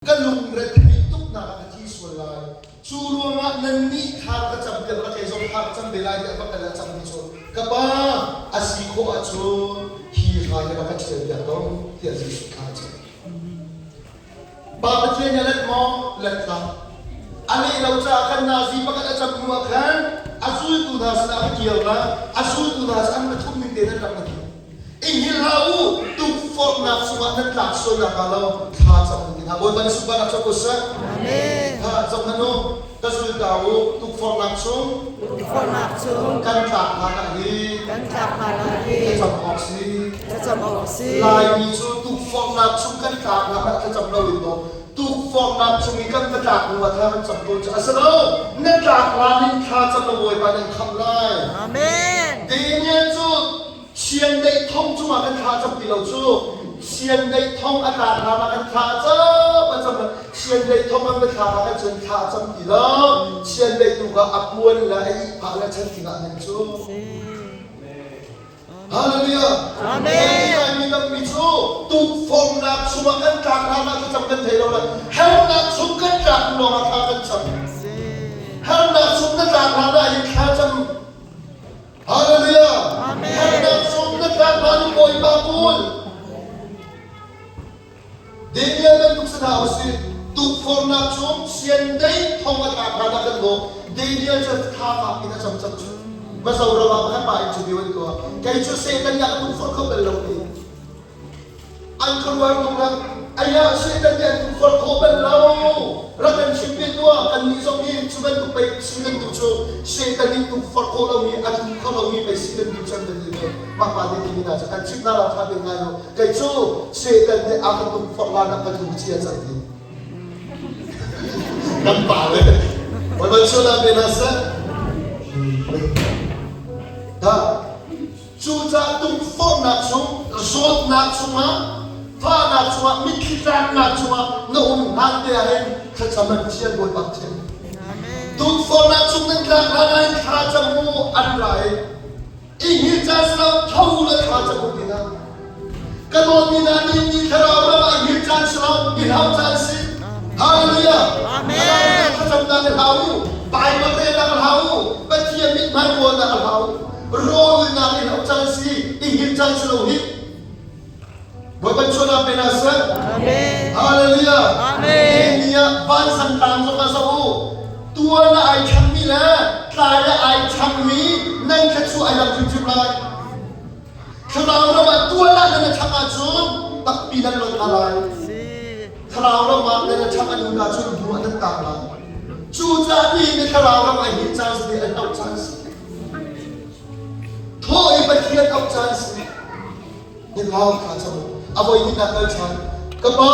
Ka lungretheih tuknak ah ka thi sual lai. Cu ruangah nannih thla ka cam piak la kei zong thla ka cam ve lai tiah va kal ah cangmi cu ka pa a si khawh ahcun hi hrai hi rak ka ṭhial piak ko tiah Jesuh thla a cam. Pa Pathian nih a let maw? Let hlah. A leh lo caah khan nazi pakhat a cam hnu ah khan a zultu hna sinah a va kir la, a zultu hna cu an pathum ning tein an rak na I hngilh hlah u, tukforhnak chungah nan tlak sual nakhnga lo thla cam u ti hna. Bawipa nih sunparnak co ko seh. Amen. Thla cam hmanh u, ka zul ta u, tukforhnak chung Tukforhnak chung kan tlak hlan ah hi kan tlak hlan ah hi thlacam awk si. thlacam awk si. Laimi cu tukforhnak chung kan tlak hlan ah thlacam lo in maw tukforhnak chung i kan va tlak hnu ah thla kan cam tawn cu a si lo. Na tlak hlan in thla cam la Bawipa nan khamh lai. Amen. Daniel cu Chiandeih thong cungah kan thla cam ti lo cu chiandeih thong a tlak hlan ah kan thla a cam a cam chiandeih thong an va thlak ah kan cun thla a cam ti lo chiandeih tu kha a puan le a ihphah le chanting ah nan cu Hallelujah. Amen. Mi tampi cu tukforhnak chungah kan tlak hlan ah thlacam kan thei lo le harnak chung kan tlak lawng ah thla kan cam. Harnak chung na tlak hlan ah hin thla cam Hallelujah! Amen. Harnak chung na tlak hlan in Bawipa kawl. Daniel bantuk si hna usih. Tukforhnak chung siandeih thong a tlak hlan ah kan bawk. Daniel cu tha fak in a cam cang cu. Mizoram ah pakhat pa interview an tuah. Kei cu Satan nih a ka tukforh kho bal lo ti. An khuaruahhar tuk hlah. Aya Satan nih an tukforh khawh bal lo. Rak kan chim ve tuah. Kannih zong hi cu bantuk pei si kan duh cu. Satan nih tukforh khawh lomi, a tlu kho lomi pei si kan duh cu an kan ti ve. Mah pa nih ti hna cu kan chimh hna lo ṭha tein ngai u. Kei cu Satan nih a ka tukforh hlan ah ka tlu cia cang ti. Kan pa le. Bawipa sual pe hna seh. Dah. Cucaah tukforhnak chung, zawtnak chungah, fahnak chungah, mitthli tlaknak chungah na um hlan te ah hin thlacam an thian Bawipa thian. Tukforhnak chung nan tlak hlan ah hin thlacam u an ra i i hi caan si lo tho le thlacam u ti hna. Ka dawtmi hna nih ni thlarau ram ah hi caan si lo, i hlau caan si. Hallelujah. Amen. Thlacamnak i hlau u, Bible relnak i hlau u, Pathian mithmai kawlnak i hlau u. Rawlnak in hau caan si, i him caan si lo hi. Bawipa chuahnak pe hna seh. Amen. Hallelujah. Amen. Ni ah vansang tlang zong ah zoh u. Tuan ah ai changmi le tlai ah ai changmi nan thluachuah ai dang hrimhrim lai. Thlarau ram ah tuan ah nan i chang ahcun takpi nan lonh hna lai. Thlarau ram ah nan i chang an un ahcun hnu ah nan tang lai. Cucaah nihin ni thlarau ram ai hin caan si, ai hauh caan si. Thaw i Pathian auh caan si. Hlau thla cam u. A voi hnihnak kal ṭhan. Ka pa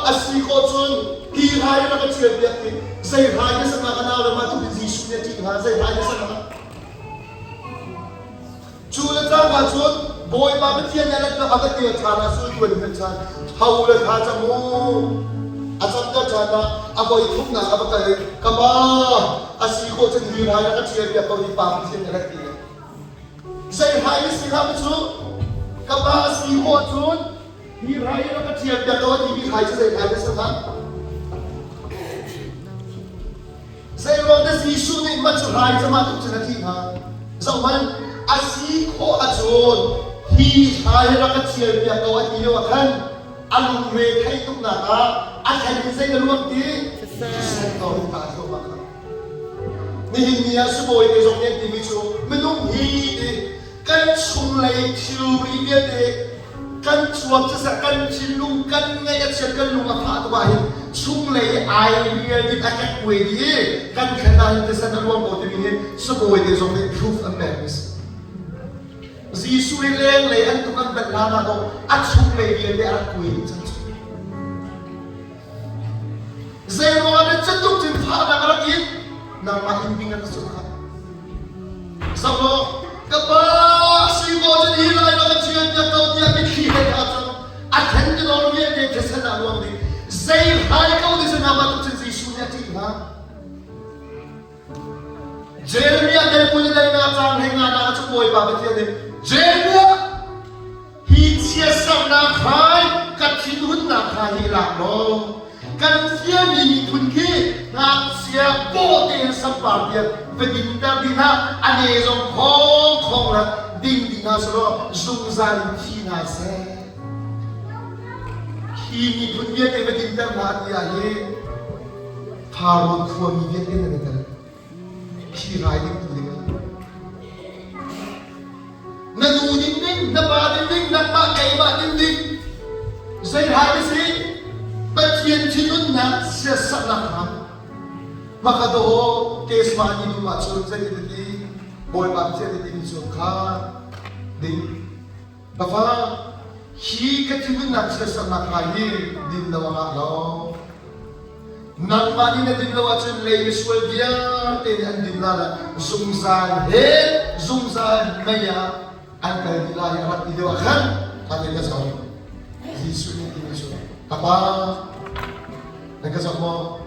a si khawh cun hi rai na ka ṭhial piak ti zei rai na sak ka nau le mah tluk in Jesuh nih a ṭih hnga zei rai na sak hnga Cu le cangka cun Bawipa Pathian nih a rat a va tel ṭhan ah sultu an hman ṭhan. Tho le thla cam u. A camter ṭhan ah a voi thumnak a va kal i ka pa a si khawh cun hi rai na ka ṭhial piak ko hi pa Pathian nih a rat ti. Zei rai na si hlah cu ka pa a si khawh cun hi rai na ka ṭhial piak ko a timi rai cu zei rai na si hlah. Zeiruang dah Jesuh nih mah cu rai cu mah tluk cun a thih hnga? Zohhmanh, a si khawh ahcun hi hrai hi rak ka thialpiak ko a ti lio ah khan a lungre theih tuknak ah a thlen in zei na luang ti? Thisen ko in ta thluahmah kha. Nihin ni ah sibawi te zong nih an timi cu minung hi ti kan chunglei thilri vialte kan cuap siseh kan thinlung kan ngaih a chiat kan lung a fah tuk ahhin chunglei ai rial in a kekkuai dih i kan thlen ahhin thisen a luang ko timi hi sibawi te zong nih proof an pek mi si. Jesuh hi lenglei an tuk an banh hlan ah dawh a chunglei vialte a rak kuai dih cang cu. Zeiruangah dah catuk cun fahnak a rak in nangmah in bing an sung kha. Zoh ka pa si ko cun hi lai rak a thian piak ko tiah mitthli he kha cun a then ti dor vialte thisen ah luang ding zei hlai ko ti cun mah tuk cun Jesuh nih a ṭih hna. Jeremiah del kul le del nga cang he nga na cu Bawipa Pathian nih Jeremiah Hi chiatserhnak hrai ka thinhunnak hna hi lak law. Kan fialmi miphun khi ngakchia paw tein sampar tiang va dinter dih hna, a ne zong khawng khawng la ding dih hna selaw zungzal in thi hna seh. Hi miphun vialte va dinter hna ti ah hi Pharaoh khuami vialte nan i tel. Hi rai ding tu ding Na nu ding ding, na pa ding ding, nangmah keimah ding ding. Zei rai na si? Pathian thinunnak siasaknak hram. Maka do kesma ni nu ah cun zei ti ti Bawipa Pathian ti mi cu kha ding. Pafa hi ka thinunnak siasaknak rai hi din lo a ngah lo. Nangmah nih na din lo ahcun lei misual vialte nih an din la zungzal he zungzal mei ah an kal dih lai a rak ti lio ah khan ka te ka zoh. Jesuh nih timi cu ka pa na ka zoh maw?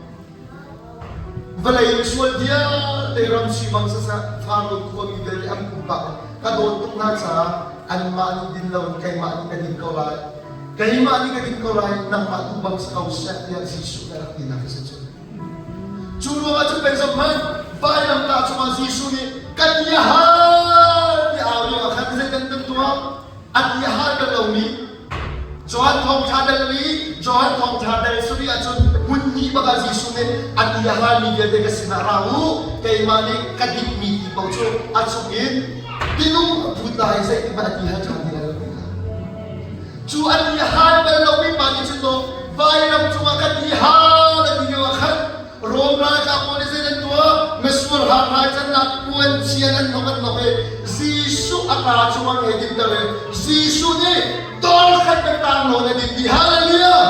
Vawlei misual vialte ram si bang siseh Farrawn khuami vialte an pumpak in ka dawt tuk hna caah anmah nih din loin keimah nih ka din ko lai. Keimah nih ka din ko lai, nangmah tu bang si ko seh tiah Jesuh nih a rak tinak a si cu. Cu ruangah cun pei zohhmanh, vailamtah cungah Jesuh nih kan i hal ti au lio ah khan zei kan kan tuah? A ti a hal bal lomi Johan thawngṭha dal li Johan thawngṭha dal sarih ahcun hmun hnih bak ah Jesuh nih a ti a halmi vialte ka sinah ra u, keimah nih ka dikmi ti paoh cu a chungin tinung a phut lai zeitik hmanh a ti hal ṭhan ti lai lo ti kha. Cu an i hal bal lomi pa nih cun dawh vailam cungah kan i hal a ti lio ah khan Rom ralkap pawl nih zei an tuah? Misual hang ralchannak puan chia an nok an nok i Jesuh a kaa cungah nge dinter i Jesuh nih dor khat na tang lo na din ti. Hallelujah!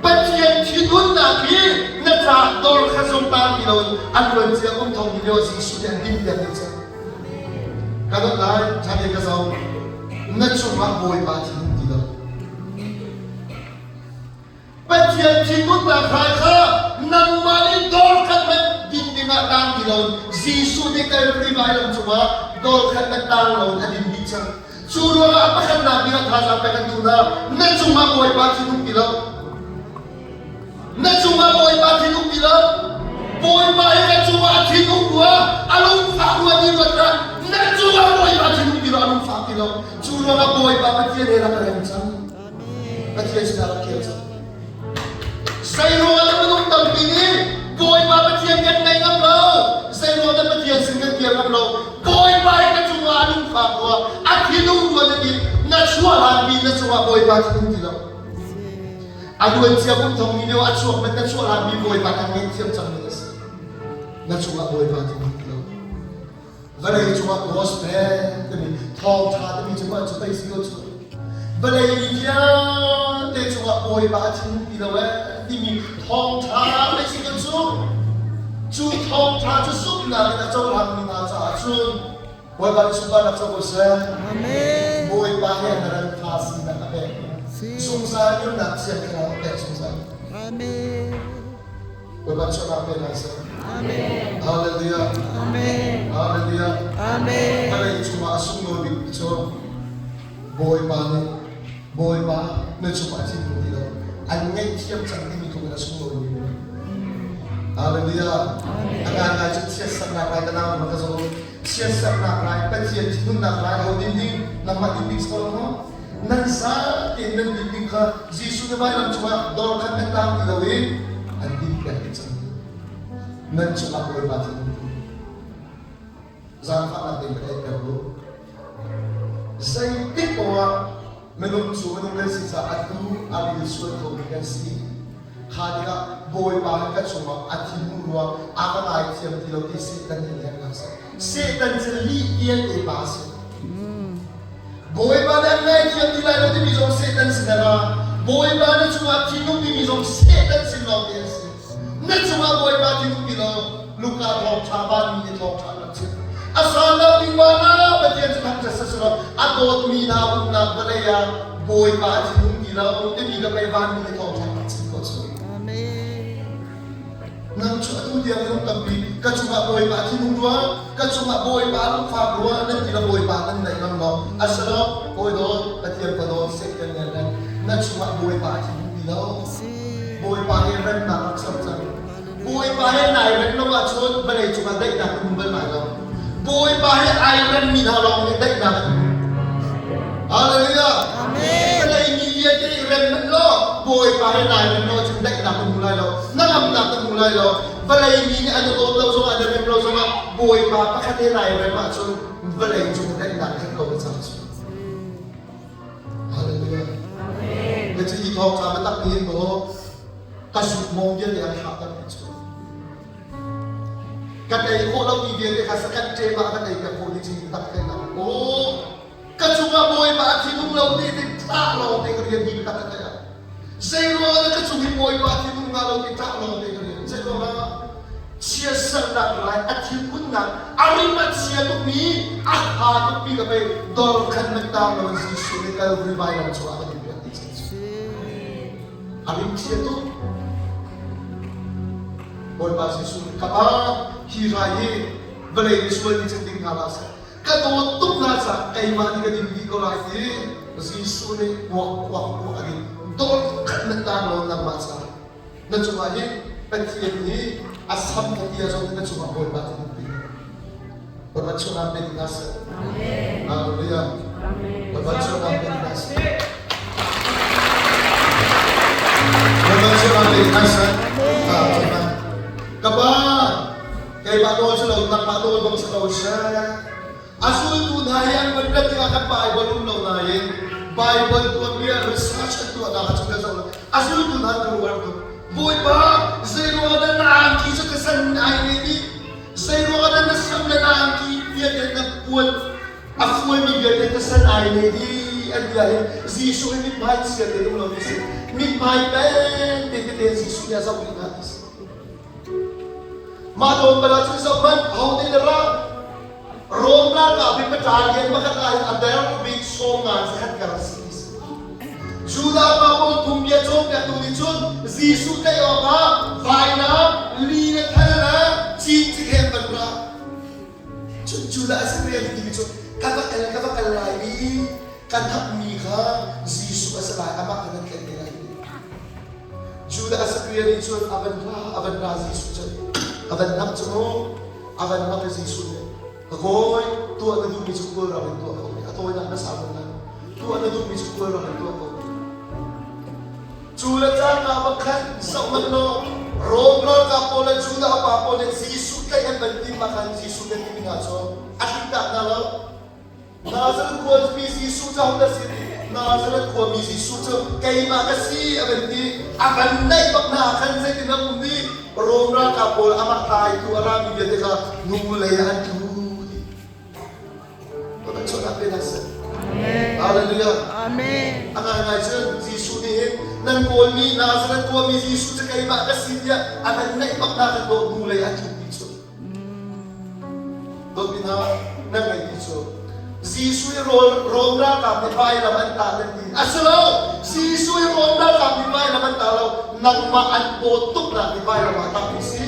Pathian thinhunnak hi na caah dor khat zong tang ti loin an luan cia kum thong ti lio Jesuh nih an din piak dih cang. Ka dawt lai, ṭha tein ka zoh. Na cungah Bawipa thinhung ti lo. Pathian thinhunnak hrai kha nangmah nih dor khat hmanh din dingah tang ti lo. Jesuh nih Calvary vailam cungah dor khat hmanh tang lo a din dih cang. Cu ruangah a pakhatnak bik ah thazaang pek an duh hna. Na cungah Bawipa thinhung ti lo. Na cungah Bawipa thinung ti lo. Bawipa hi na cungah a thinung rua, a lungfah rua ti ruat hlah. Na cungah Bawipa thinung ti lo, a lungfah ti lo. Cu ruangah Bawipa Pathian he rak rem cang. Pathian sinah rak kir cang. Zei ruangah dah minung tampi nih Bawipa Pathian kan ngei ngam lo? Zei ruangah dah Pathian sin kan kir ngam lo? Bawipa hi na cungah a lungfah rua, a thinung rua na ti, na chuah hlan pi na cungah Bawipa thinung ti lo. A luancia kum thong ni lio a chuak man na chuah hlanmi Bawipa kan ngaihthiam cangmi na si. Na cungah Bawipa cu hmu lo. Vawlei cungah gospel timi thawngṭha timi cu mah cu pei si ko cu. Vawlei mi vialte cungah Bawipa a thinhung ti lo ee timi thawngṭha pei si ko cu. Cu thawngṭha cu zumhnak in a cohlangmi hna caah cun Bawipa nih sunparnak co ko seh. Amen. Bawipa he na ran fa sinak a pek. Zungzal nunnak thiang thlarau a pek zungzal. Amen. Bawipa chuahnak pe hna seh. Amen. Hallelujah. Amen. Hallelujah. Amen. Vawlei cungah a sunglawi bik cu Bawipa nih Bawipa na cungah a thinhung ti lo. An ngaihthiam cang timi tluk in a sunglawi mi. Hallelujah. A ngai cu chiatsernak lai ka nau na ka zo. Chiatsernak lai Pathian thinhunnak lai ho din ding nangmah din ding si ko lo Nan sa tein nan din ding kha Jesuh na vailam cungah dor khat nan tang ti lo i an din piak dih cang. Nan cungah Bawipa thinhung Zaangfahnak tein ka theihter u. Zeitik paoh ah minung cu minung kan si caah atu a ril sual khomi kan si. Kha tikah Bawipa hi ka cungah a thinhung ruang a ka ngaithiam ti lo ti Satan nih hleng hna seh. Satan cu lih vialte pa a si. Bawipa nih an ngaithiam ti lai lo timi zong Satan sin a ra. Bawipa na cungah thinhung timi zong Satan sin lawngte a si. Na cungah Bawipa thinhung ti lo Luka thawngṭha vanmi nih thawngṭha an rak chim. A sannak bik van ah Pathian cu thangṭhat siselaw a dawtmi hna umnak vawlei ah Bawipa a thinhung ti lo timi ka pei vanmi nih thawngṭha an rak chim ko cu. Amen. Nang cu atu tiang minung tampi ka cungah Bawipa a thinhung rua, ka cungah Bawipa a lungfak rua nan ti lo Bawipa nan naih ngam lo. Asilo hawi dawt Pathian ka dawt Satan nih na cungah Bawipa a thinhung ti lo. Si. Bawipa he remnak rak ser cang. Bawipa he nai rem lo ahcun vawlei cungah daihnak an hmu bal lai lo. Bawipa he ai remmi hna lawng nih daihnak an hmu. Hallelujah. Amen. Vawlei mi vialte i rem hmanh law Bawipa he nai rem lo ahcun daihnak an hmu lai lo. Hnangamnak an hmu lai lo. Vawlei mi nih an i dawt lo zongah an i rem lo zongah Bawipa pakhat he nai rem ahcun vawlei cung daihnak khat ko na cang cu. Hallelujah. Amen. Na cu hi thawngṭha biatak nih hin maw ka sutmawng vialte an thlahter ti cu. Ka tei khawh lomi vialte kha sakhat ṭem ah ka tei piak khawh ding cu tak thei lo. Aw, ka cungah Bawipa a thinung lo ti ti thlah lawng te ka rian hi biatak ka thei ah. Zei ruangah dah ka cung hi Bawipa a thinung hnga lo ti thlah lawng te ka rian. Zei ruangah chiatsernak rai a thinhunnak a rim a chia tukmi a ha tukmi ka pei dor khan man tang lo Jesuh nih Calvary vailam cungah a kan piak ti cang a rim chia tuk Bawipa Jesuh nih ka pa hi rai hi vawlei misual nih cun ding hna hlah seh ka dawt tuk hna caah keimah nih ka ding dih ko lai ti Jesuh nih kuak kuak kuak a ding dor khat man tang lo nangmah caah Na cungah hin Pathian nih a sam ka ti zong na cungah Bawipa cu an ti. Bawipa chungah pe hna seh. Hallelujah. Bawipa chungah pe hna seh. Bawipa chungah pe hna seh. Amen. Ka pa, keimah nawl si lo, nangmah nawl bang si ko seh. A zultu hna hi an van rat tikah kan Bible um lo nain Bible tuanbia research an tuahnak ah cun kan zoh lo. A zultu hna an ruar tuk. Bawipa, zeiruang dah na angki cu ka san ai ne dih? Zeiruang dah na sam le na angki vialte na puan a fualmi vialte ka san ai ne dih? An ti ahhin Jesuh hi mithmai chia te um lo ti si. Mithmai peng te tete Jesuh nih a zoh rih hna ti si. Mah tawn bal ahcun zohhmanh, ahote na ra? Rom ralkap hi battalion pakhat ah hin a der bik sawmngan zakhat kar a si ti si. Judah pa pawl phungbia cawnpiaktu nih cun Jesuh tlaih awkah vainam, li le thal le cincik he an van ra. Cun Judah a si rian timi cu ka va kal ka va kal lai i kan hapmi kha Jesuh a si lai amah kha nan tlaih te lai. Judah a si rian nih cun a van ra a van ra Jesuh cu a van nam cu mu a van mak i Jesuh nih ka kawi tuah na duhmi cu kawlram in tuah ko a tawinak na sau lai tuah na duhmi cu kawlram in tuah ko cu le cangka pakhat zoh hmanh law Rom ralkap pawl le Judah pa pawl nih Jesuh tlaih an van tim ah khan Jesuh nih a timi hna cu a tliktak hna lo Nazareth khuami Jesuh cu ahodah si? Nazareth khuami Jesuh cu keimah ka si a van ti. A van naih bak hna ah khan zeitin a um i Rom ralkap pawl amah tlaitu a rami vialte kha nu lei ah an tlu dih. Bawipa chawhnak pe hna seh. Hallelujah. Amen. A ngaingai cun Jesuh nih hin nan kawlmi Nazareth khuami Jesuh cu keimah ka si tiah a van naih bak hna khan dawh nu lei ah an tluk dih cu. Dawtmi hna, nan ngeihmi cu Jesuh i Rom ralkap nih vailam an tah nan ti. A si lo! Jesuh i Rom ralkap nih vailam an tah lo. Nangmah an dawt tuknak nih vailam ah tah si.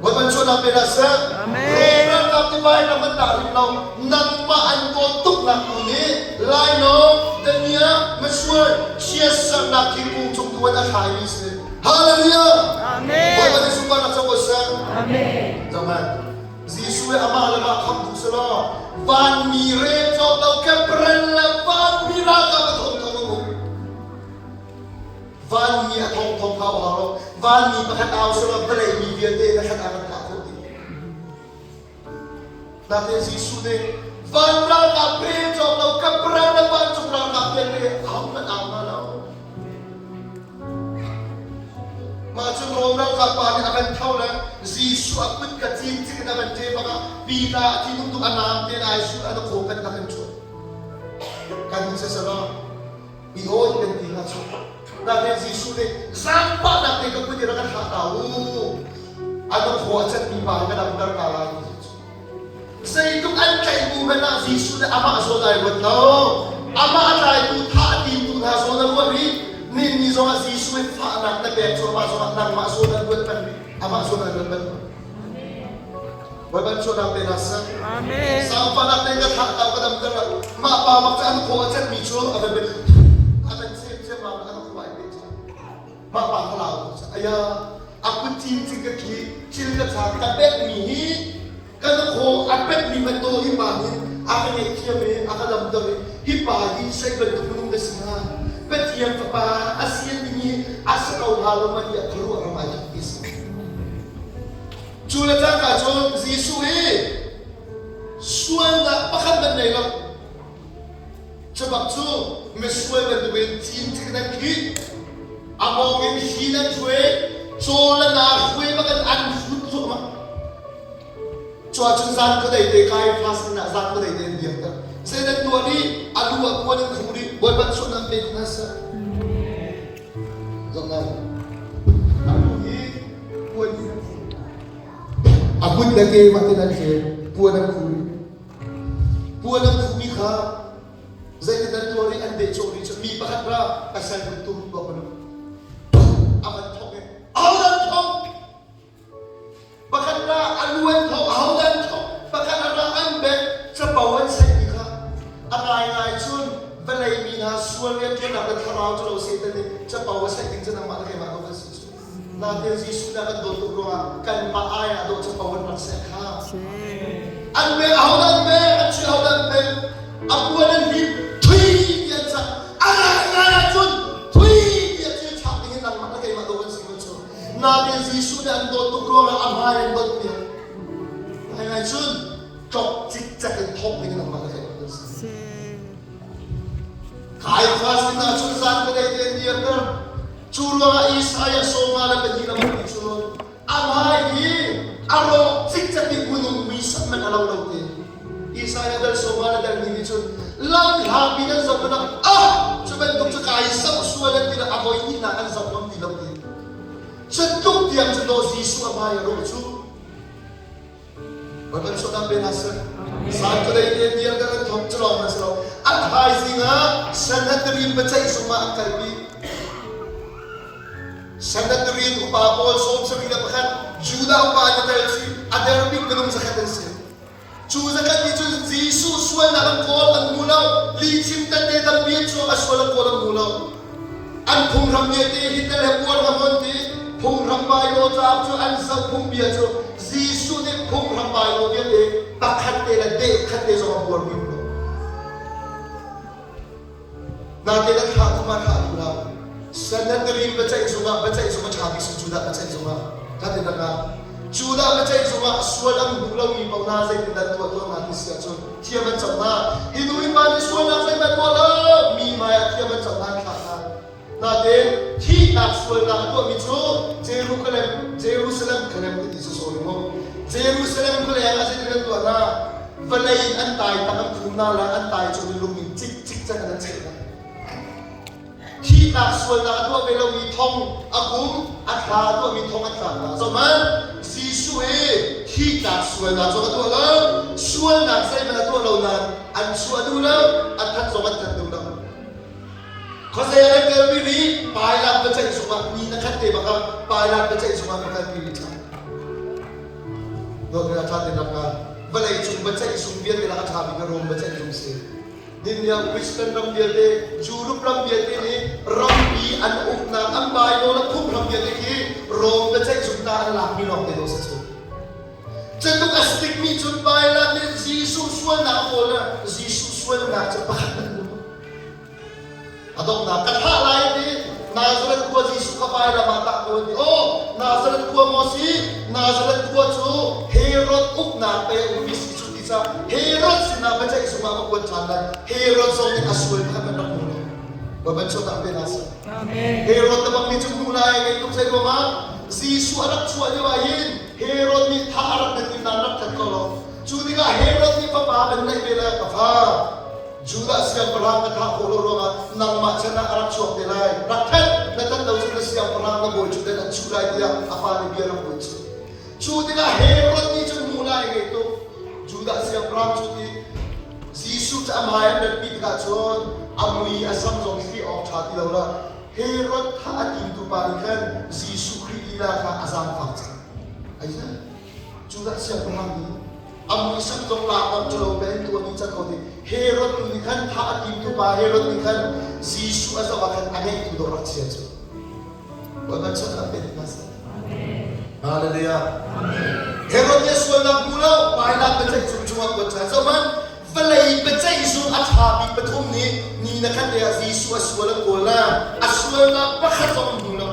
Bawipa chuahnak pe hna seh. Rom ralkap nih vailam an tah rih lo. Nangmah an dawt tuknak tu nih lainawng, damiah, masual, chiatsernak thingkung cung tu in a thlaimi si. Hallelujah! Amen. Bawipa nih sunparnak co ko seh. Amen. Zohhmanh. Jesuh le amah le mah khamh duh selaw vanmi rel cawk lo kepren le vanmi ralkap a thong thong an um. Vanmi a thong thong kha hau lo. Vanmi pakhat au selaw vawlei mi vialte na khat ah kan thah khawh dih. Nakin Jesuh nih van ralkap rel cawk lo kepren le vancung ralkap vialte ahohmanh au hna lo. Mah cu Rom ralkap pa nih a van tho le Jesuh a kut ka cincik in a van ṭe bangah Peter a thinung tuk a naam tein ai sul a khaw kan tak in ṭhuat. Kan hun siselaw i hawi kan ti hna cu. Nakin Jesuh nih zaangfahnak te ka kut i rak kan thlah ta u. A ka khaw a catmi pa hi ka damter ta lai ti cu. Zeitluk an tlaih bu hmanh ah Jesuh nih amah zawn ai ruat lo. Amah a tlaitu thah a timtu hna zawn a ruat rih. Nihin ni zongah Jesuh nih fahnak na pek cu amah zongah nangmah zawn an ruat peng rih. Amah zawn an ruat peng. Bawipa chuahnak pe hna seh. Amen. Zaangfahnak te ka thlah ta ka damter la. Mah pa bak cu an khaw a catmi cu a van a van cem cem ma an khaw ai pe cang. Aya a kut cin ka khi cil ka cha ka pekmi hi kan khaw a pekmi bantuk hi pa nih a ka ngaihthiam i a ka damter i hi pa hi sei bantuk minung ka si hnga Pathian fapa a si an timi a si ko hnga lo ma tiah khuaruah ram ai ti si. Cu le cangka cun Jesuh hi sualnak pakhat hmanh nei lo. Cu bak cu misual bantukin cin nan khih, a mawng in hri nan hruai, caw le naa hruai bakin an hrut cuahmah. Cu ahcun zan khuadei te Kaiafas inn ah zan khuadei te an dirter. Zei nan tuah dih, a lu ah kuan in khuh dih, Bawipa sualnak pe hna seh. Zong A lu hi kuan in an khuh. A kut le ke mah tin an ke, puan an khuh rih. Puan an khuhmi kha zeitin an tuar i an dehcawh rih cu mi pakhat ra a sal hun tum bak a a van thawk i ahodah an thawk pakhat ra a lu an thawk ahodah an thawk pakhat ra an bek capo an saihmi kha a ngaingai cun vawlei mi hna sual rianṭuannak le thlarau cu lo Satan nih capo a saih ding cu nangmah le keimah dawh kan si cu. Nain Jesuh nih a kan dawt tuk ruangah kanmah ai ah dawh capo an rak seh kha. An pek ahodah an pek an chuih ahodah an pek a puan an hlip thui ti an cak a ngaingai ahcun thui ti a thil thlak ding in nangmah le keimah dawh kan si ko cu. Nain Jesuh nih an dawt tuk ruangah a hmai an dawt piak. Ngaingai cun tlok cikcek in thawk ding in nangmah le keimah kan si. Kaiafas sinah cun zan ka dei te an dirter. Cu ruangah Isaiah sawma le pahnih lam nih cun a hmai i a rawk cikcek i minung muisam man a lo lo ti. Isaiah dal sawma le dal hnih nih cun lam hlapi nan zoh hmanah ah cu bantuk cu kai zoh sual an ti le a voi hnihnak an zoh ngam ti lo ti. Cu tluk tiang cu dawh Jesuh a hmai a rawh cu. Baibal suahnak pe hna seh. Zan khuadei te tiang kan an thawk cu lawng hmanh si lo. A thaizing ah Sanhedrin biaceih zung ah an kalpi. Sanhedrin upa pawl 71 Judah upa an i tel si a der bik minung zakhat an si. Cu zakhat nih cun Jesuh sualnak an kawl an hmu lo. Lihchim tette tampi an chuak a sual an kawl an hmu lo. An phunghram vialte hi tel he uar hram an ti. Phunghram Baibal cauk cu an zoh phungbia cu Jesuh nih phunghram Baibal vialte pakhat te le deh khat te zong a buarmi um lo. Natein an thlah kum ah thlah duh lo. Sanhedrin biaceih zung ah biaceih zung a ṭha bik si Judah biaceih zung ah kan i ah Judah biaceih zung ah sual an hmuh lomi paoh hna zeitindah tuah tuah hna ti si ahcun thiam an co hna. Hi nu hi pa nih sualnak zeihmanh tuah lo mi hmaiah thiam an co hna an thlah hna. Natein thihnak sualnak a tuahmi cu Jerusalem Jerusalem khualeng ti cu sorry mu. Jerusalem khualeng ah zeitin an tuah hna? Vawlei in an tai tang an phum hna le an tai cung in lung in cikcik cang in an cheh hna. Thihnak sualnak a tuah ve lomi thong a kum a thla a tuahmi thong an tlak hna. Zohhmanh, Jesuh hi thihnak sualnak zong a tuah lo, sualnak zeihmanh a tuah lo nain an chuah duh lo, a that zong an that duh lo. Khuazei ah an kalpi rih, Pailat biaceih zung ah ni na khat te bak ah Pailat biaceih zung ah ka kalpi rih ṭhan. Dawt a ṭha te rak ngan. Vawlei cung biaceih zung vialte lak a ṭha bik Rom biaceih zung si. Nihin Western ram vialte, Europe ram vialte nih rampi an uknak, an Bible an phunghram vialte khi Rom biaceih zung ta an lakmi lawng te dawh si cu. Cutluk a stikmi cun Pilate nih Jesuh sualnak a kawl ah Jesuh sualnak cu pakhat hmanh hmu. A donghnak ka thah lai ti Nazareth khua Jesuh kha vailam ah tah ko an ti. Aw, Nazareth khua maw si? Nazareth khua cu Herod uknak pe ummi si cu ti caah Herod sinah biaceih zung ah va kuat ṭhan lai. Herod zong nih a sual kha kan rak hmu lo. Baibal chuahnak pe hna seh. Herod te bang nih cu hmu lai ngei tuk zei ruangah Jesuh a rak chuah lio ah hin Herod nih thah a rak nan in nan rak that ko lo. Cu tikah Herod nih fapa kan neih ve lai ka fa. Judah siangpahrang na thah khawh lo ruangah nangmah chan ah a rak chuak te lai. Rak that! Na that lo cun na siangpahrang na bawi ṭhutdan an chuh lai tiah a pa nih bia rak bunh chih. Cu tikah Herod nih cun hmuh lai ngei tuk. Judah siangpahrang cu ti Jesuh cu a hmai an ratpi tikah cun a mui a sam zong thli awk ṭha ti lo la Herod thah a timtu pa nih khan Jesuh Khrih lila kha a zaangfak cang. Ai Judah siangpahrang nih a muisam zong lak awk cu lo pe tuah dih cang ko ti Herod nu nih khan thah a timtu pa Herod nih khan Jesuh a zoh ah khan a ngeihtu dawh rak chia cu. Bawipa chawnh pe hna seh. Hallelujah. Herod nih sualnak hmu lo, Pilate biaceih zung cungah kuat ṭhan. Zohhmanh, vawlei biaceih zung a ṭha bik pathum nih ni na khat te ah Jesuh a sual an kawl na. A sualnak pakhat zong an hmu lo.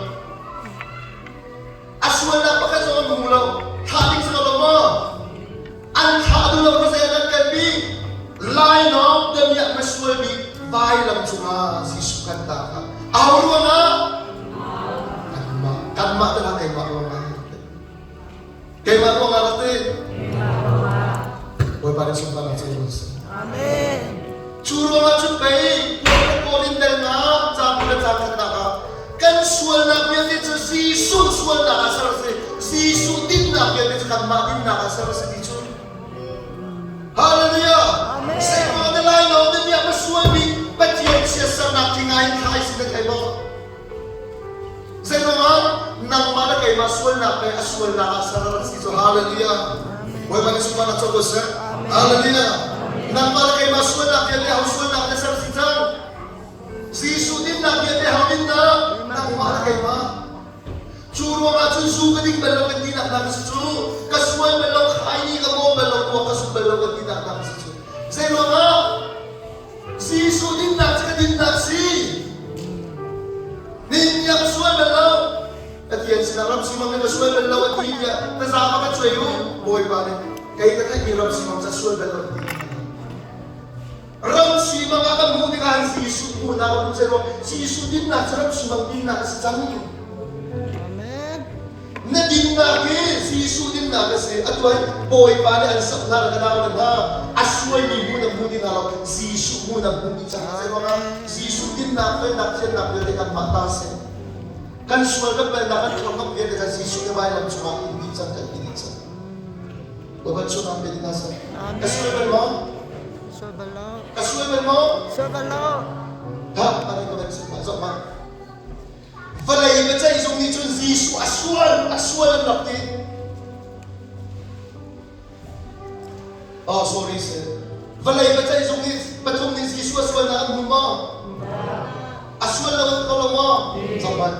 A sualnak pakhat zong an hmu lo. Thah ding si ko lo maw? An thlah duh lo kha zei an kalpi? Lainawng damiah misual bik vailam cungah Jesuh kan ta kha. Aho ruangah? Kanmah. Kanmah te hlah keimah ruangah. Keimah ruangah rak ti. Bawipa nih sunparnak cu in seh. Amen. Cu ruangah cun pei Paul in dal nga caang le caang khatnak ah kan sualnak vialte cu Jesuh sualnak ah ser a si. Jesuh dinnak vialte cu kanmah dinnak ah ser a si ti cu. Hallelujah! Seiruang na lai lawng na miak na sualmi Pathian chiatsernak thi ngai in thlai si na thei maw? Zeiruangah nangmah le keimah sualnak le a sualnak ah ser a rak si cu. Hallelujah! Bawipa nih sunparnak co ko seh. Hallelujah! Nangmah le keimah sualnak vialte ho sualnak na ser si cang? Jesuh dinnak vialte ho dinnak? Nangmah le keimah. Cu ruangah cun zu ka ding bal lo kan tinak hna ka si cu. Ka sual bal lo, khai ni ka bawm bal lo, tuah ka sum bal lo kan tinak hna ka si cu. Zeiruangah? Jesuh dinnak cu ka dinnak si. Nihin ka sual bal lo. Pathian sinah ram simang in ka sual bal lo a ti tiah taza ka cuai u. Bawipa nih kei ka theihmi ram simang ca sual bal lo a ti. Ram simang ah kan hmuh tikah Jesuh hmuhnak a hmu zei Jesuh dinnak cu ram simang dinnak a si cang. Amen. Na dinnak hi Jesuh dinnak a si. Atu ah Bawipa nih an sak hna le ka nau le hna a suaimi hmu na hmu ti hna lo. Jesuh hmu na hmu ti cang. Zei ruangah Jesuh dinnak, felnak, thiannak vialte kanmah ta si. Kan sual kan palnak kan ṭhawngnak vialte kha Jesuh nih vailam cungah in dih cang kan ti dih cang. Bawipa chungah pe hna seh. Ka sual bal maw? Sual bal lo. Ka sual bal maw? Sual bal lo. Ha, ani ka van sim zoh hmanh. Vawlei biaceih zung nih cun Jesuh a sual, a sual an rak ti. Oh, sorry sir. Vawlei biaceih zung nih pathum nih Jesuh a sualnak an hmu maw? A sual lo an ko lo maw? Zohhmanh.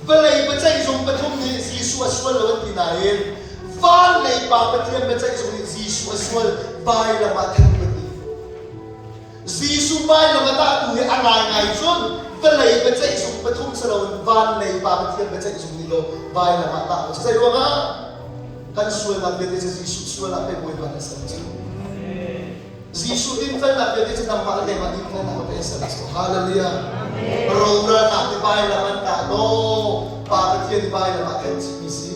Vawlei biaceih zung pathum nih Jesuh a sual lo an ti nain van lei Pa Pathian biaceih zung nih Jesuh a sual vailam ah than an ti. Jesuh vailam a tahtu hi a ngaingai cun vawlei biaceih zung pathum si loin van lei Pa Pathian biaceih zung nih law vailam ah tah cu zei ruangah kan sualnak vialte cu Jesuh sual ah pei Bawipa nih a ser cu. Jesuh dinfelnak vialte cu nangmah le keimah dinfelnak ah pei a ser cu. Hallelujah. Rom ralkap nih vailam an tah law Pa Pathian nih vailam ah khen chihmi si.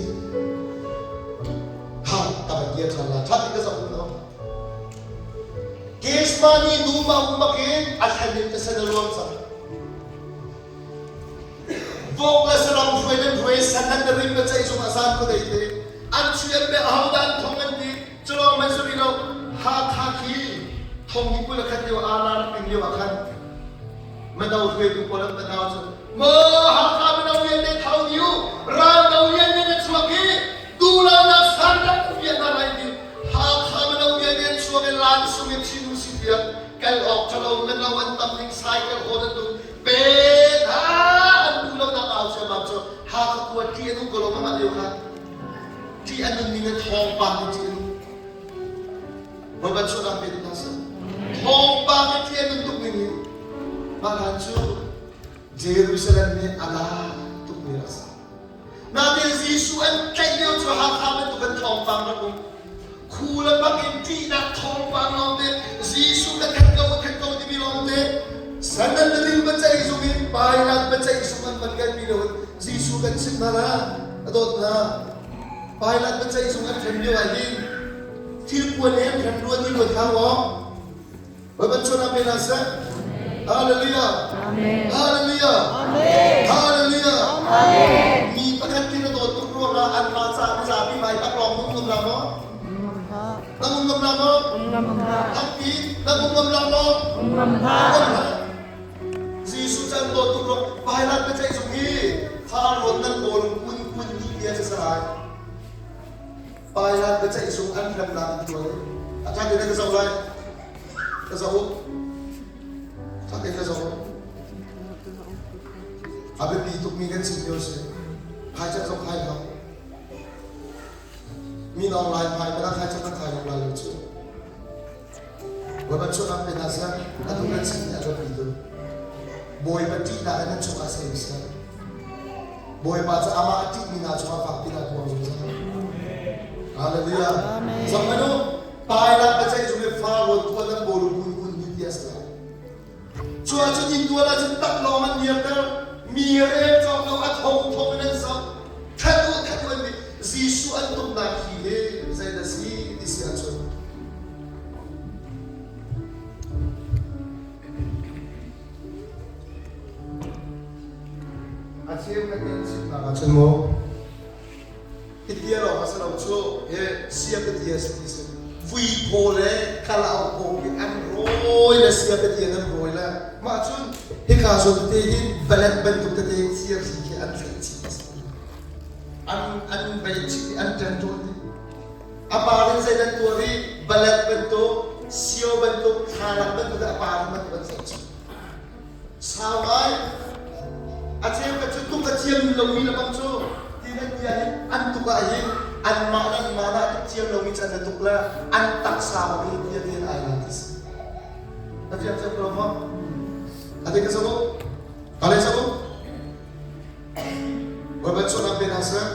Ha, ka van kir ṭhan la. Ṭha tein ka zoh u law. Gethsemane dum ah um bakin a thlen in thisen a luang cang. Vok le saram hruai nan hruai san nan rim na ceih zung ah zan khuadei te an chuan be ahodah an thong an ti culawng man suri lo Hakha khi thong hi 21 lio ara rak ding lio ah khan mano hruaitu pawl an panau cu maw Hakha mino vialte thau niu ral do lian in a chuak i duhlonak san rak piah hna lai ti Hakha mino vialte an chuak i laan sung in chin u si tiah kal awk ṭhalo mino an tam ning cycle hawn an duh pe hna an duh lonak au ciammam cu Hakha khua ṭih an um ko lo mah lio kha ṭih an nun ning le thawngpang in ṭih an um Bawipa chuahnak pe hna seh thawngpang in ṭih an nun tuk ning hi mah hlan cu Jerusalem nih a dai tuk mi rak si Nain Jesuh an tlaih lio cu Hakha bantuk in thawngpang rak um. Khu le bak in ṭihnak thawngpang lawngte Jesuh ka that ko, ka that ko timi lawngte Sanhedrin biaceih zung in Pilate biaceih zung an van kalpi lo in Jesuh kan chimh hna la, a dawt hna. Pilate biaceih zung an hrem lio ah hin thilpuan he an hrem rua ti ruat hlah maw? Bawipa chawnh pe hna seh. Hallelujah. Amen. Hallelujah. Amen. Hallelujah. Amen. Mi pakhat kin na dawt tuk ruangah an mah caah mizapi hmai taklawng na um ngam la maw? Na um ngam la maw? Um ngam hlah. Thangpi na um ngam la maw? Um ngam hlah. Um hlah. Jesuh cu an dawt tuk ruang Pilate biaceih zung hi fa rawn nan kawl kun kun ni bia cu salai. Pilate biaceih zung an hremnak an tuah i a ṭha tein ka zoh lai. Ka zoh u. Ṭha tein ka zoh u. A biapi tukmi kan chim lio a si. Khai cak zong khai hlah. Mi nawng lai phai kana khai cak kan khai long lai lo cu. Bawipa chuahnak pe hna seh, atu nan sin nih a rat tu. Bawipa ṭihnak in nan chungah sem seh. Bawipa cu amah a ṭihmi hna cungah fakpi in a tuang zungzal. Hallelujah. Zong anu, Pailat biaceih zung i fa rawn tuan nan bawl kun kun ni ti a si lai. Cu ahcun inn tual ahcun taklawng an dirter, mi rel cawk lo a thong thong in an zoh. That u that u an ti. Jesuh an tumnak hi hi zei dah si ti si ahcun a cheu khat nih an chimnak ahcun mu Hitia lawng a si lo cu hi siapati a si ti si. Vui phaw le kalauk phaw hi an rawi le siapati an rawi le mah cun hika zawn te hin balet bantuk tete thir hi khi an thlaih chih a si. An an bei chih i an ṭen ṭawn dih. A par in zei nan tuah i balet bantuk, sio bantuk, thlalak bantuk a par in bantuk an thlaih chih. Sau ngai. A cheukhat cu tuk a thiam lomi le bang cu ti nan bia hi an tuk ah hin anmah le anmah dah tuk thiam lomi can na tuk le an taksa bak hi bia te ai la ti si. Na fiang cem ko maw? A te ka sabu? Ka le sabu? Bawipa chuahnak pe hna seh.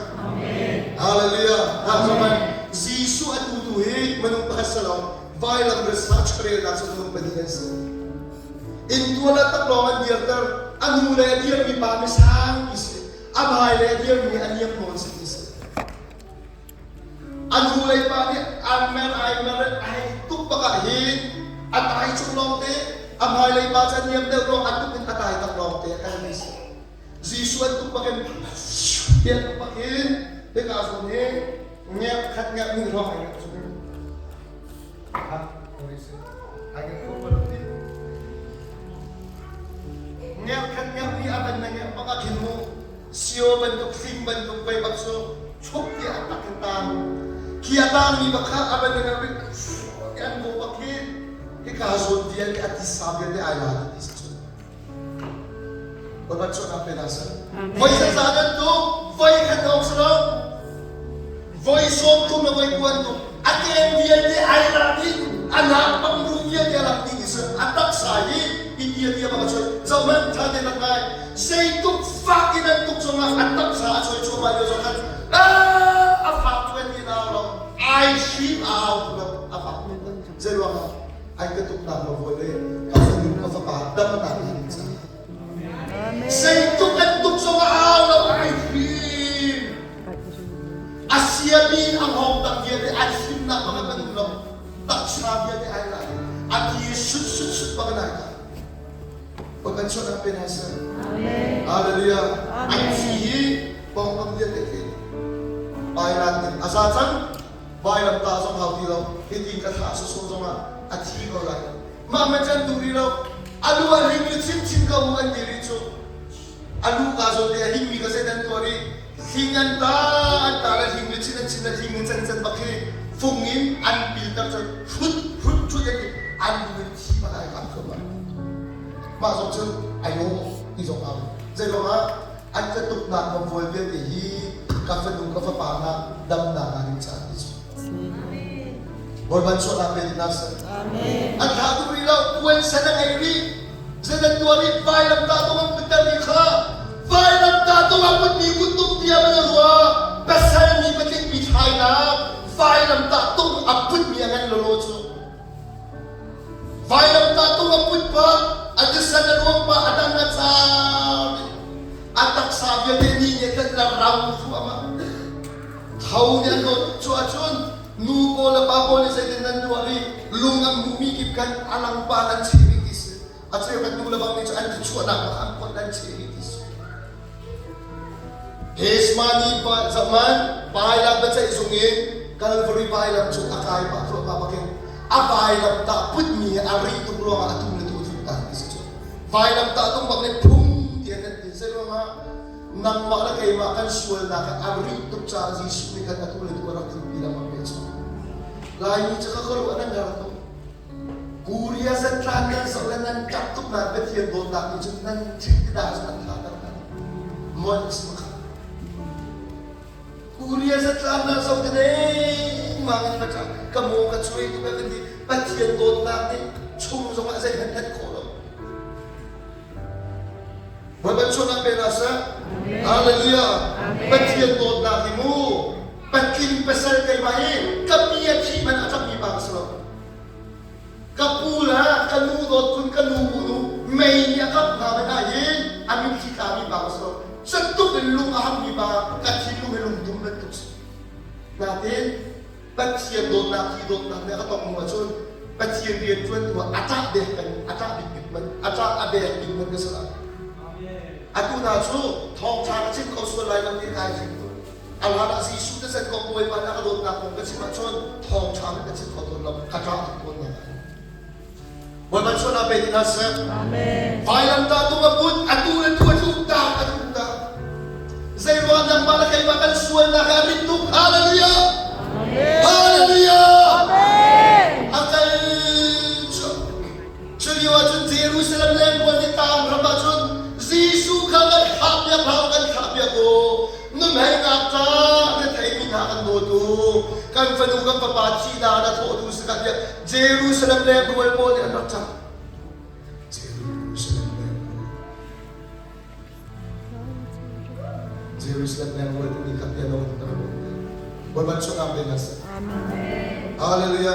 Hallelujah. Ha zoman Jesuh a tutu hi minung pakhat si lo vailam research relnak cu minung pahnih an si. Inntual ah taklawng an dirter. A nu le a dirmi pa misang ti si. A hmai le a dirmi a niam nawn si ti si. A nu lei pa nih an mer ai mer ai tuk bak ah hin a tai chung lawng te a hmai lei pa cu a niam deuh ruang a tuk in a tai tak lawng te a ti si. Jesuh an tuk bak in tiah tuk bak hin hika zawn hi ngek khat ngek hnih hrawng ai ngek chung. Ha, Ngerkhat ngerhmi a ban na ngerh bak ah khin mu sio bantuk hling bantuk vei bak cu chuk tiah a tak in tang khi a tangmi bak kha a ban na ngerh bik tiah an bawh bak khi hika zawn vialte a tisa vialte ai la ti si cu Bawipa chuahnak pe hna seh. Voi zaza nan tuk, voi khat lawng si lo. Voi 30 le voi kuan tuk. A ken vialte ai lak dih, a nak pangru vialte a lak dih ti si. A taksa hi India tia bak a choi. Zohhmanh ṭha tein rak ngai. Zeituk fak in an tuk zongah a taksa a choi cuahmah lio zong khan a fak tuk an ti nau lo. Ai hrim a au tuk lo. A fak tuk. Zei ruangah? Ai ka tuknak lo vawi le ka fanu ka fapa damnak ding caah. Zeituk an tuk zongah au lo ai hrim. A siami a hngawng tak vialte an hrimnak bang an um lo. Taksa vialte ai la i a ti sut sut sut bang an ai ta. Bawipa chuahnak pe hna seh. Hallelujah. An thi hi pawngkam vialte khi Pailat nih a za cang. Vailamtah zong hau ti lo. Hitin ka thlah sawsawh zongah a thi ko lai. Mah man can duh rih lo. A lu a hling i chinchin ko mu an ti rih cu. A lu ka zawn te a hingmi ka zei nan tuah rih. Hling an ta an ta le hling le chin an chin le hling in can can bak hi fung in an pilter cu hrut hrut hrut an ti an lu in thi bak ai kam thluahmah. Mah zong cu ai aw ti zong au. Zei ruangah an ka tuknak ram vialte hi ka fanu ka fapa nak damnak ah ding caah ti cu. Bawipa chuahnak pe ding seh. An thlah tuk rih lo, puan sen a ngei rih. Zeidan tuah rih vailam tah tung an putter rih kha. Vailam tah tung an putmi kuttum bia man a ruah. Pasal mi patling pi thlainak vailam tah tung a putmi a ngan lolo cu. Vailamtah tung a put pah, a thisen a luang pah, a dang a car a taksa vialte ni nih a tlanh le rau thluahmah. Tho nih an dawt. Cu ahcun nu pawl le pa pawl nih zeitin nan tuah i lung an hmuhmi kip khan a langpa an cheh rih ti si. A cheukhat nu le bang nih cun an tichuahnak bak an phawt an cheh rih ti si. Gethsemane zaman vailam biaceih zung in Calvary vailam cung a kai pah thluahmah bakin a vailam tah putmi a rih tuk ruangah a tu le tu a tluk ta ti si cu. Vailam tah tung bak nih phung ti an ti zei ruangah nangmah le keimah kan sualnak a rih tuk caah Jesuh nih khan atu le tu a rak tlukpi lengmang ve cu. Laimi cu ka ruah nan har tuk. Korea zatlang nan zoh le nan ṭap tuk nain Pathian dawtnak nih cun nan thil ti dah cun an thahter hna. Molh si makha. bia zatlang na zo te dengmang in ka ṭah ka maw ka cuai tu ka ti Pathian dawtnak nih chung zongah zeihmanh hlat khawh lo. Bawipa chuahnak pe hna seh. Hallelujah. Pathian dawtnak hi mu patling pasal keimah hi ka pi a thih hmanh a ṭapmi pa ka si lo. Ka pu le ka nu dawt khun ka nu unu mei nih a kap hna hmanh ah hin a mitthli tlami pa ka si lo. Tuk in lung a hammi pa ka thinlung hi lungtum bantuk si. Natin Pathian dawtnak hi dawtnak nih a ka tongh hnu ahcun Pathian rian ṭuantu ah a ṭah bek kan a ṭah bik man a ṭah a bek bik man ka si lai. Atu hna cu thawngṭha ka chim kho sual lai lo ti kai hrim tu. A hlan ah Jesuh te sen kong Bawipa nih a ka dawtnak kong ka chim ahcun thawngṭha nih ka chim kho tawn lo ka ṭah tuk tawn hna lai. Bawipa chuahnak pe ti hna seh. Vailamtah tung a put, atu le tu a tluk tak, a tluk tak. Zei ruang nangmah le keimah kan sualnak he a rit tuk. Hallelujah! Hallelujah! A kal cu cu lio ahcun Jerusalem lengluan i tlang ram ahcun Jesuh kha kan thah piak hlah kan thah piak u. Nuhmeinak ca na theimi hna kan dawtu, kan fanu kan fapa thihnak na thawhtu si ka tiah Jerusalem lengrual pawl nih an rak cang. Jerusalem lengrual. Jerusalem lengrual timi kha piano in ka rak Bawipa chungah pe hna seh. Hallelujah.